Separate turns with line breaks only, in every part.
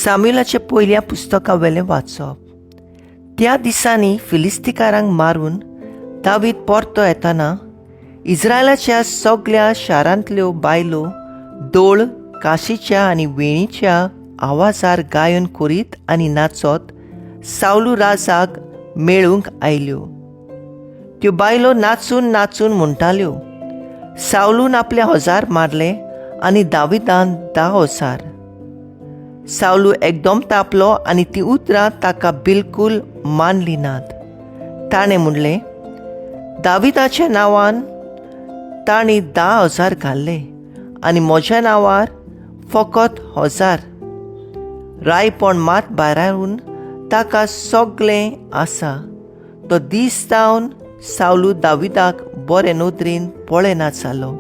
सामुएलाच्या पयल्या पुस्तका वेलें वाचप. त्या दिसांनी फिलिस्तीकारांक मारून दावीद परतो येतना इस्रायलाच्या सगल्या शारांतल्यो बायलो दोळ, काशीच्या आनी वेणीच्या आवाजार गायन करीत आनी नाचत सावलू राजाक मेळूंक आयल्यो. त्यो बायलो नाचून नाचून म्हणटाल्यो, सावलून आपले 1000 मारले आनी दाविदान 10,000. सावलू एकदम तापलो आनी तीं उतरां ताका बिलकूल मानलीं नात. ताणें म्हणलें, दाविदाच्या नांवान तांणी 10,000 घाल्ले आनी म्हज्या नांवार फकत 1000. रायपण मात भायरावन ताका सगळें आसा. तो दीस जावन सावलू दाविदाक बरे नदरेन पळयना जालो.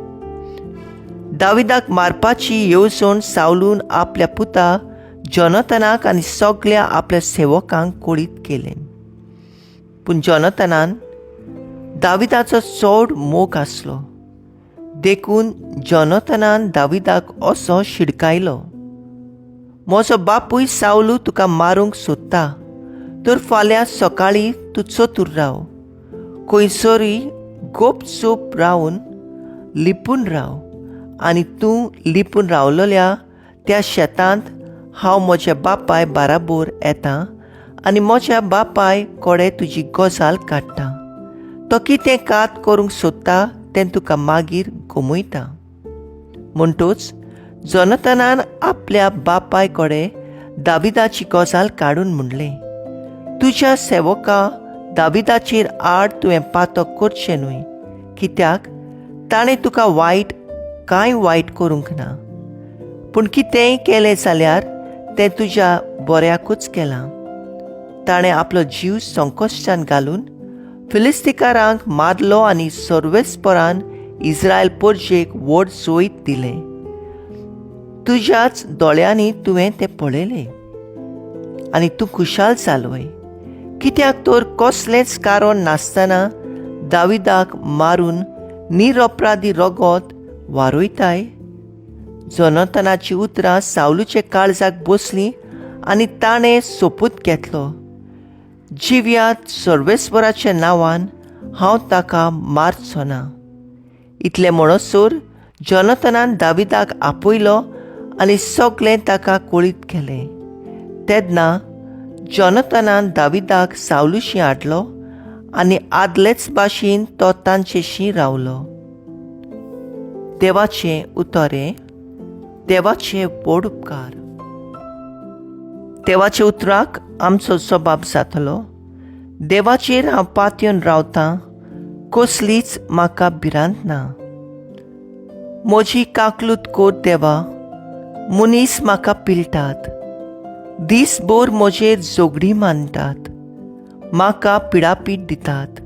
दाविदाक मारपाची येवजण सावलून आपल्या पुता जोनाथनाक आनी सगल्या आपल्या सेवकांक कळीत केलें. पूण जोनाथनान दाविदाचो चड मोग आसलो, देखून जोनाथनान दाविदाक असो शिडकायलो, म्हजो बापूय सावलू तुका मारूंक सोदता, तर फाल्यां सकाळीं तूं चतूर राव, खंयसरूय गोपचूप रावन लिपून राव आनी तूं लिपून रावलेल्या त्या शेतांत हांव म्हज्या बापाय बाराबोर येता आनी म्हज्या बापाय कडेन तुजी गजाल काडटा. तो कितें कात करूंक सोदता तें तुका मागीर गमयता. म्हणटूच जोनाथनान आपल्या बापाय कडेन दाविदाची गजाल काडून म्हणलें, तुज्या सेवका दाविदाचेर आड तुवें पातक करचें न्हय, कित्याक ताणें तुका वायट कांय वायट करूंक ना, पूण कितेंय केलें जाल्यार तें तुज्या बऱ्याकूच केलां. ताणें आपलो जीव संकोश्टान घालून फिलिस्तीकारांक मारलो आनी सर्वेस्परान इस्रायल परजेक व्हड जैत दिलें. तुज्याच दोळ्यांनी तुवें तें पळयलें आनी तूं खुशाल जालोय, कित्याक तर कसलेंच कारण नासतना दाविदाक मारून निरपराधी रगत वारयताय. जोनाथनाची उतरां सावलूच्या काळजाक बसलीं आनी ताणें सोपूत घेतलो, जिव्यात सर्वेस्वराच्या नांवान हांव ताका मारचो ना. इतलें म्हणसर जोनाथनान दाविदाक आपयलो आनी सगळें ताका कळीत केलें. तेन्ना जोनाथनान दाविदाक सावलूशी हाडलो आनी आदलेच भाशेन तो तांचेशी रावलो. देवाचें उतर हें, देवाचे व्हड उपकार. देवाच्या उतराक आमचो जबाब जातलो. देवाचेर हांव पातयेवन रावतां, कसलीच म्हाका भिरांत ना. म्हजी काकलूत कर देवा, मनीस म्हाका पिळटात, दीसभर म्हजेर झगडी मानतात, म्हाका पिडापीड दितात,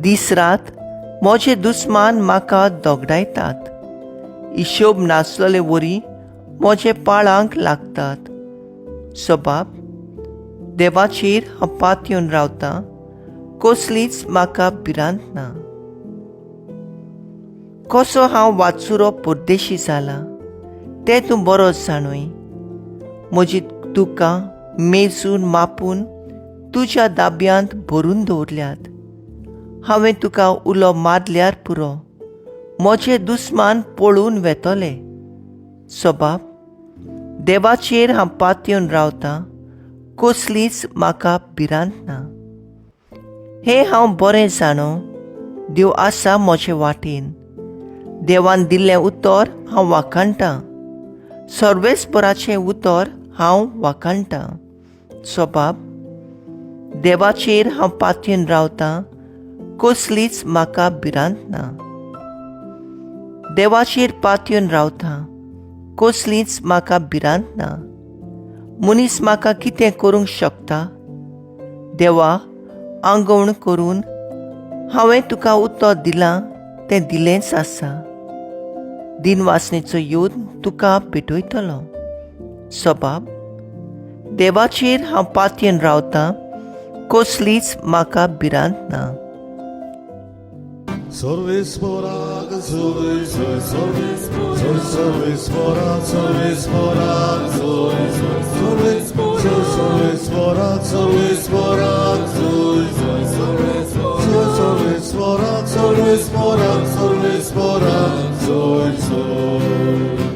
दीस रात म्हजे दुस्मान म्हाका दोगडायतात, हिशोब नासलेले वरी म्हजे पाळांक लागतात. सबाब, देवाचेर हांव पातयेवन रावतां, कसलीच म्हाका भिरांत ना. कसो हांव वाचुरो परदेशी जाला तें तूं बरो जाणूय. म्हजी दुकां मेजून मापून तुज्या दाब्यांत भरून दवरल्यात. हांवें तुका उलो मारल्यार पुरो, म्हजे दुस्मान पळून वेतले. सबाब, देवाचेर हांव पातयेवन रावतां, कसलीच म्हाका भिरांत ना. हें हांव बरें जाणो, देव आसा म्हजे वाटेन. देवान दिल्लें उतर हांव वाखाणटां, सर्वेस्पराचें उतर हांव वाखाणटां. सबाब, देवाचेर हांव पातयेवन रावतां, कसलीच म्हाका भिरांत ना. देवाचेर पातयेवन रावतां, कसलीच म्हाका भिरांत ना. मनीस म्हाका कितें करूंक शकता? देवा, आंगवण करून हांवें तुका उतर दिलां तें दिलेंच आसा. दिनवासनेचो योद तुका पेटयतलो. सबाब, देवाचेर हांव पातयेवन रावतां, कसलीच म्हाका भिरांत ना.
सर्वेस्पराक जय जय जय सर्वेस्परा सर्वेस्पराक जय जय जय सर्वेस्परा सर्वेस्पराक जय जय जय सर्वेस्परा सर्वेस्पराक सर्वेस्पराक जय जय.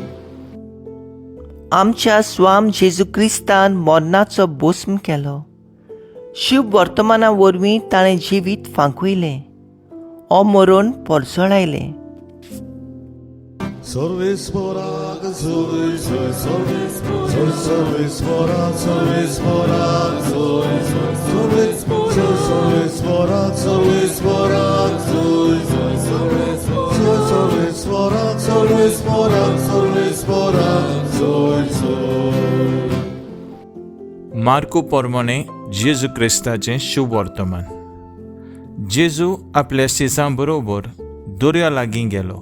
आमच्या स्वाम जेजू क्रिस्तान मरणाचो भस्म केलो. शुभ वर्तमाना वरवीं ताणें जिवीत फांकयलें, हो मरण परजळायलें.
सर्वेस्पराक जय जय जय सर्वेस्परा सर्वेस्पराक जय जय जय सर्वेस्परा सर्वेस्पराक जय जय जय सर्वेस्परा सर्वेस्पराक सर्वेस्पराक जय जय.
मार्कू पोरमाणे जेजू क्रिस्ताचें शुभ वर्तमान. जेजू आपल्या सिसां बरोबर दर्या लागीं गेलो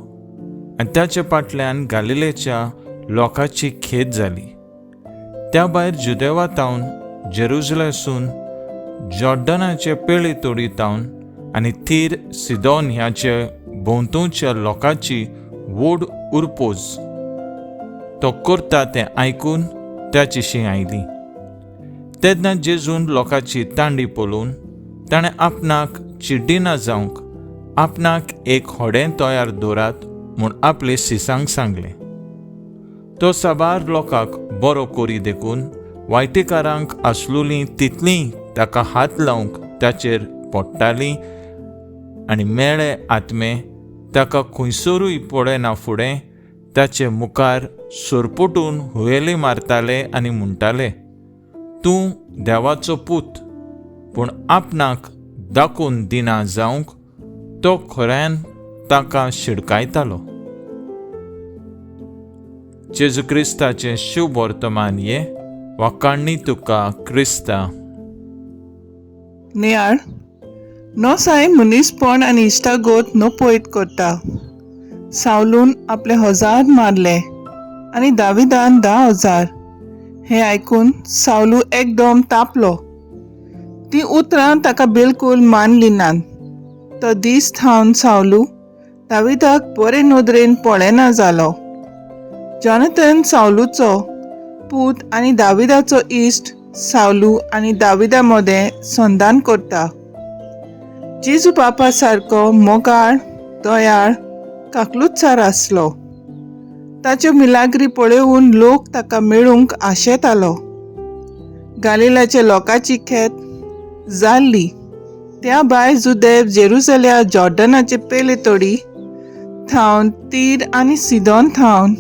आनी ताच्या फाटल्यान गालिलेच्या लोकांची खेद जाली. त्या भायर जुदेवा तावन, जेरुजलेसून, जॉर्डनाचे पेळे तोडी तावन आनी तीर सिदोन ह्याचे भोंवतणच्या लोकांची व्हड उरपोज तो करता तें आयकून त्याचिशीं आयली. तेन्ना जेजून लोकांची तांडी पळोवन ताणें आपणाक चिड्डिना जावंक आपणाक एक होडें तयार दवरात म्हूण आपले सिसांक सांगलें. तो साबार लोकांक बरो करी देखून वायटेकारांक आसलोलीं तितलीं ताका हात लावंक ताचेर पडटालीं आनी मेळे आत्मे ताका खंयसरूय पळयना फुडें ताचे मुखार सरपटून हुयेली मारताले आनी म्हणटाले, तूं देवाचो पूत. पूण आपणाक दाखोवन दिना जावंक तो खऱ्यान ताका शिडकायतालो. जेजू क्रिस्ताचें शुभ वर्तमान ये. वाखाण्णी तुका क्रिस्ता.
नियाळ. नोसाय मनीसपण आनी इश्टागत नपयत करता. सावलून आपले 1000 मारले आनी दाविदान 10,000. हें आयकून सावलू एकदम तापलो. तीं उतरां ताका बिलकूल मानलीं नात. तो दीस थावन सावलू दाविदाक बरे नदरेन पळयना जालो. जॉनथन, सावलूचो पूत आनी दाविदाचो इश्ट, सावलू आनी दाविदा मदें संधान करता. जेजू बापा सारको मोगाळ, दयाळ, काकलुतसार आसलो. ताच्यो मिलाग्री पळोवन लोक ताका मेळूंक आशेतालो. गालिलाच्या लोकांची खेत जाल्ली. त्या भायर जुदेव, जेरुजल्या, जॉर्डनाचे पेले तोडी थावन, तीर आनी सिदोन थावन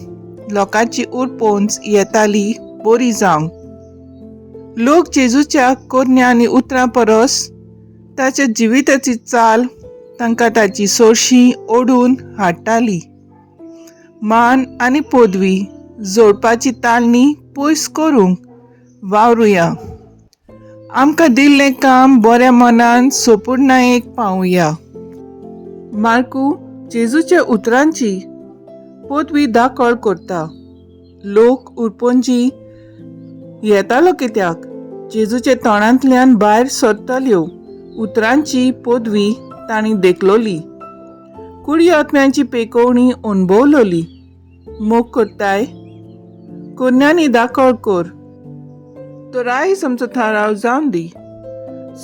लोकांची उरपोंच येताली बरी जावंक. लोक जेजूच्या कोरण्या आनी उतरां परस ताच्या जिविताची चाल तांकां ताची सोरशी ओडून हाडटाली. मान आनी पदवी जोडपाची ताळणी पयस करूंक वावरुया. आमकां दिल्लें काम बऱ्या मनान सोपुर्णायेक पावया. मार्कू जेजूच्या उतरांची पदवी दाखल करता. लोक उरपोंजी येतालो कित्याक जेजूच्या तोंडांतल्यान भायर सरताल्यो उतरांची पदवी तांणी देखलोली, कुडी आत्म्यांची पेकोवणी अणभवलोली. मोग करताय, कोन्यांनी दाखल कर. तर आयज आमचो थाराव जावन दी,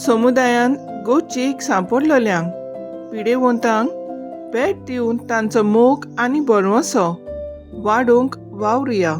समुदायान गोचेक सांपडलेल्यांक, पिडेवंतांक भेट दिवन तांचो मोग आनी भरवंसो वाडोवंक वावरुया.